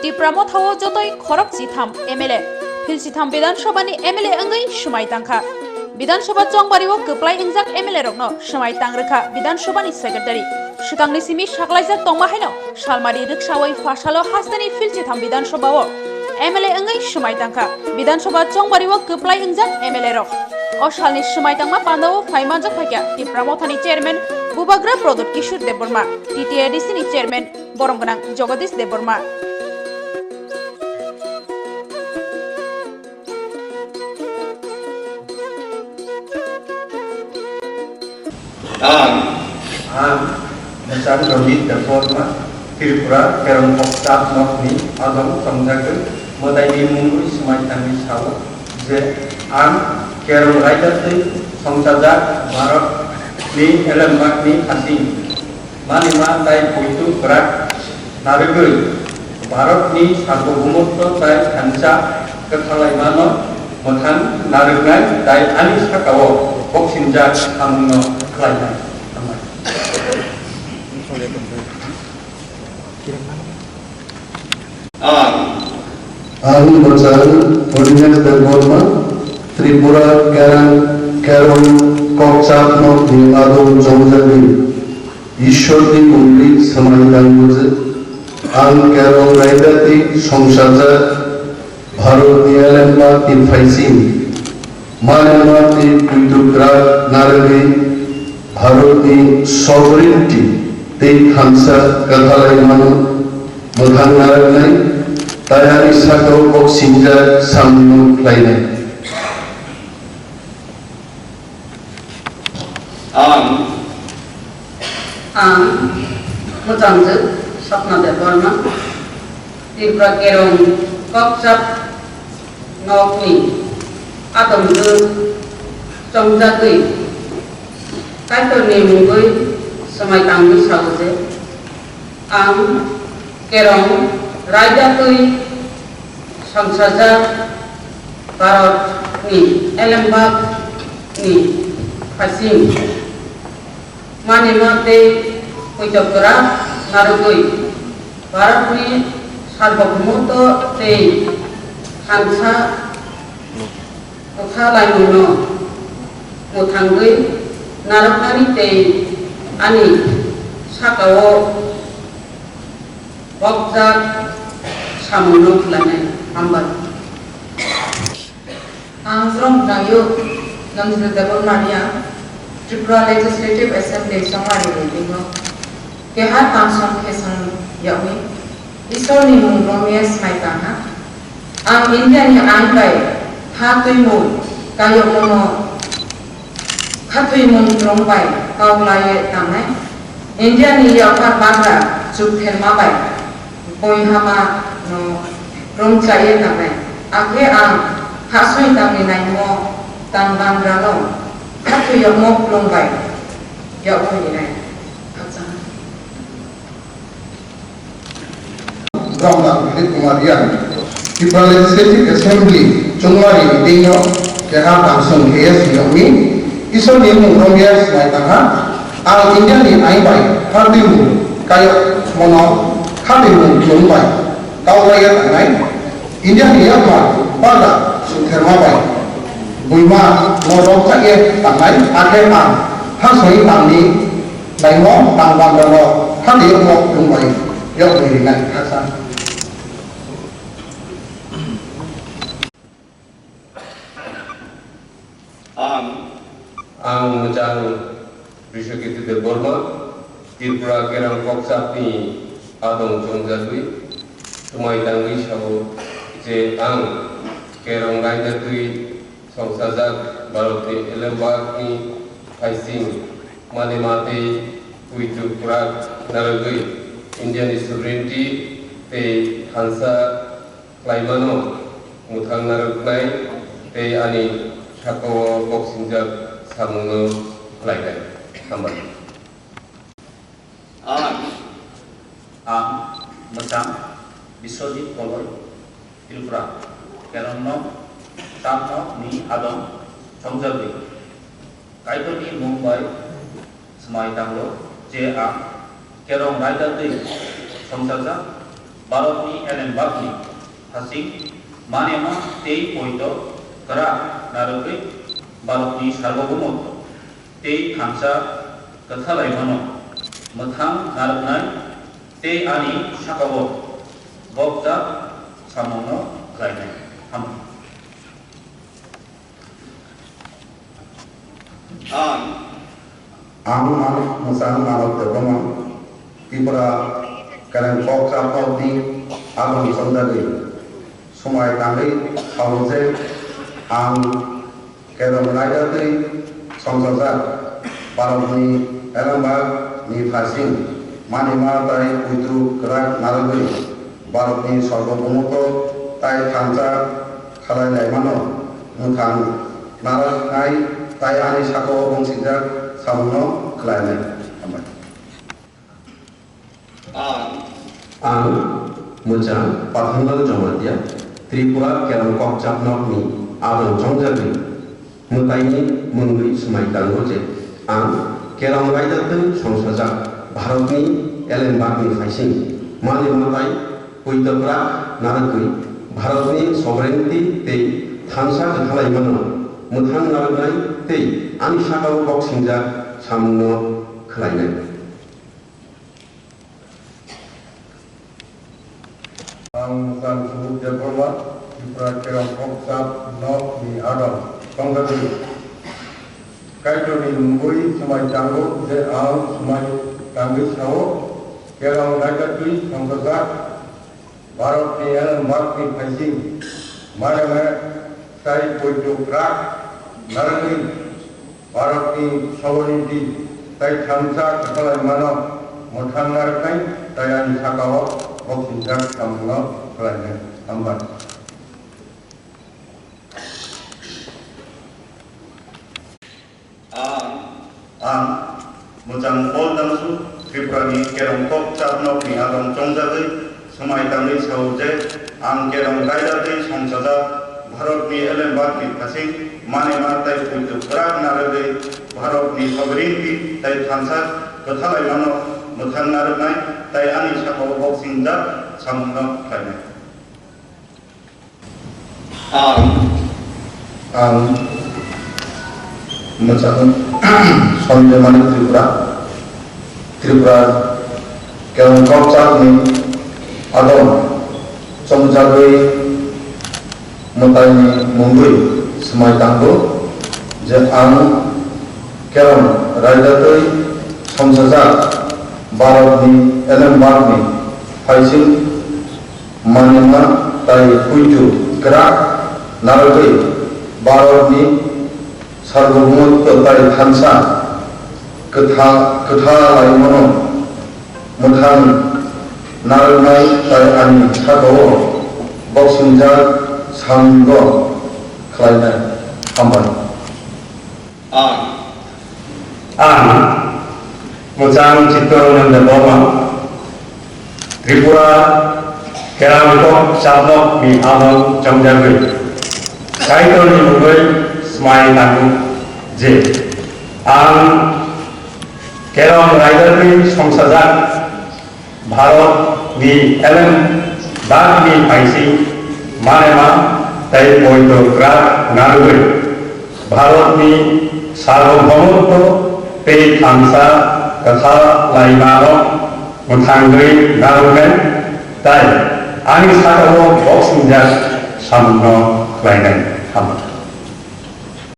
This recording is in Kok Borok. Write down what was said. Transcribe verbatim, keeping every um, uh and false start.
Tipra Motha o jotoi khorok chitham M L A, Philchitham Bidhan Sabha ni M L A wngwi swmai tangkha. Bidhan Sabha chongbario kwplai wngjak M L A rokno swmai tangrwkha Bidhan Sabha ni Secretary. Swkangni simi saklaijak tongma haino salmari rwksawi phasalo hasteni Philchitham Bidhan Sabha o M L A wngwi swmai tangkha. Bidhan Sabha chongbario kwplai wngjak M L A rok. O salni swmai tangma pandao phai manjak phaikha Tipra Mothani Chairman Bubagra Pradyot Kishore Debbarma, T T A D C ni Chairman borom gwnang Jagadish Debbarma. Ang, ang Bwsang Rojit Debbarma, Tripura Kerong Kokchap Nokni adong chongjagwi mwtaini mungwi swmai tangwi sao je ang Kerong raida twi songchajak Bharatni elembakni hasing manima tei poito kwrak narwgwi Bharatni sarbobomoto tei thansa kwthalaimano mwthang narwknai tei ani sakao boksijak samungno khlainai. Hambai. Ang. Ang Bwsang Purnimesh Debbarma, Tripura Kerang, Kerong Kokchap Nokni adong chongjagwi Ishwarni mungwi swmai tangmwjak. Ang Kerong raida twi songchajak Bharatni elembakni phaising manima tei poito kwrak narwgwi Bharatni sovereignty tei thansa kwthalaimano mwthang narwknai tei ani sakao boksijak samungno khlainai. Ang. Ang mwchangjak Sapna Debbarma, Tripura Kerong Kokchap Nokni adong chongjagwi Kaitorni mungwi swmai tangwi sao je, ang Kerong raida twi songchajak Bharatni elembakni phaising manima tei poito kwrak narwgwi Bharatni sarbobomoto tei thansa kwthalaimungno mwthangwi narwknani tei ani sakao bokjak samungno khlainai. Hambai. Ang Jrom Dayuk, Nandita Debbarma Reang, Tripura Legislative Assembly chongmari ni bisingo keha tangsong khesong yagwi Isorni mung romwi swmai tangha. Ang Indiani ain bai ha twimung kayokmano khatwimung rong bai kau laiwi tangnai. Indiani yaphar bagra chuktherma bai boihama no romchaiwi tangnai. Akhe ang hahsoi tangwi naimung tang bangrano khatwi yokmok plung bai yokwi rinai. Khakchang. Bromdar Dilip Kumar Reang, Tripura Legislative Assembly chongmari meeting-o keha tangsong khe swiyokni Isorni mung romwi swmai tangha. Ang Indiani ain bai khatwimung kayokmano khatwimung plung bai kau laiwi tangnai. Indiani yaphar bagra chuktherma bai boihama no romchaiwi tangnai, akhe ang hahsoi tangni naimung tang bangrano khatwi yokmok plung bai yokwi rinai. Khakchang. Ang. Ang mwchang Biswakirti Debbarma, Tripura Kerong Kokchapni adong chongjagwi swmai tangwi sao je ang Kerong raida twi songchajak Bharatni elembakni phaising manima tei poito kwrak narwgwi Indiani sovereignty tei thansa khlaimano mwthang narwknai tei ani sakao boksijak samungno khlainai. Hambai. Ang. Ang mwchang Biswajit Koloi, Tripura Kerong Kokchap Nokni adong chongjagwi Kaitorni mung bai swmai tango je ang Kerong raida twi songchajak Bharatni elembakni hasing manema tei poito kwrak narwgwi Bharatni sarbobomoto tei thansa kwthalaimano mwthang narwknai tei ani sakao bokjak samungno khlainai. Hambai. Ang, ang, ang mwchang Manik Debbarma, Tripura Kereng Kokcha Kokni adong chongjagwi swmai tangwi sao je ang Kerong raida twi songchajak Bharatni elembak ni phaising manima tai puitu kwrak narwgwi Bharatni sarbobomoto tai thansa khalai laimano mwthang narwknai tai ani sakao bongsijak samungno khlainai. Hambai. Ang, ang mwchang Pathanlal Jamatia, Tripura Kerong Kokcha Kokni adong chongjagwi mwtaini mungwi swmai tango je ang Kerong raida twi songchajak Bharatni elembakni phaising manima tai puito kwrak narwgwi Bharatni sovereignty tei thansa kwthalaimano mwthang narwknai tei ani sakao boksingjak samungno khlainai. Ang Mwchang Subudh Debbarma, Tripura Kerong Kokcha Kokni adong chongjagwi Kaitorni mungwi swmai tango je ang swmai tangwi sao, Kerong raida twi songchajak Bharatni elembakni phaising manema tai puitu kwrak narwgwi Bharatni sovereignty tai thansa kwthalaimano mwthang narwknai tai ani sakao boksingjak samungno khlainai. Hambai. Ang, ang Mwchang Paul Dangsu, Tripurani Kerong Kokcha Kokni adong chongjagwi swmai tangwi sao je ang Kerong raida twi songchajak Bharatni elembakni phaising manima tai puitu kwrak narwgwi Bharatni sovereignty tai thansa kwthalaimano mwthang narwknai tai ani sakao boksingjak samungno khlainai. Ang, ang Mwchang Sanjay Manik Tripura, Tripura Kerong Kokcha Kokni adong chongjagwi mwtaini mungwi swmai tango je ang Kerong raida twi songchajak Bharatni elembakni phaising manima tai puitu kwrak narwgwi Bharatni sarbobomoto tai thansa kwtha-, kwthalaimano mwthang narwknai tai ani sakao boksingjak samungno khlainai. Hambai. Ang, ang Mwchang Chittaranjan Debbarma, Tripura Kerong Kokcha Kokni adong chongjagwi Kaitorni mungwi swmai tango je ang Kerong raida twi songchajak Bharatni elembakni phaising manema tai poito kwrak narwgwi Bharatni sarbobomoto tei thansa kwthalaimano mwthangwi narwknai tai ani sakao boksingjak samungno khlainai. Hambai.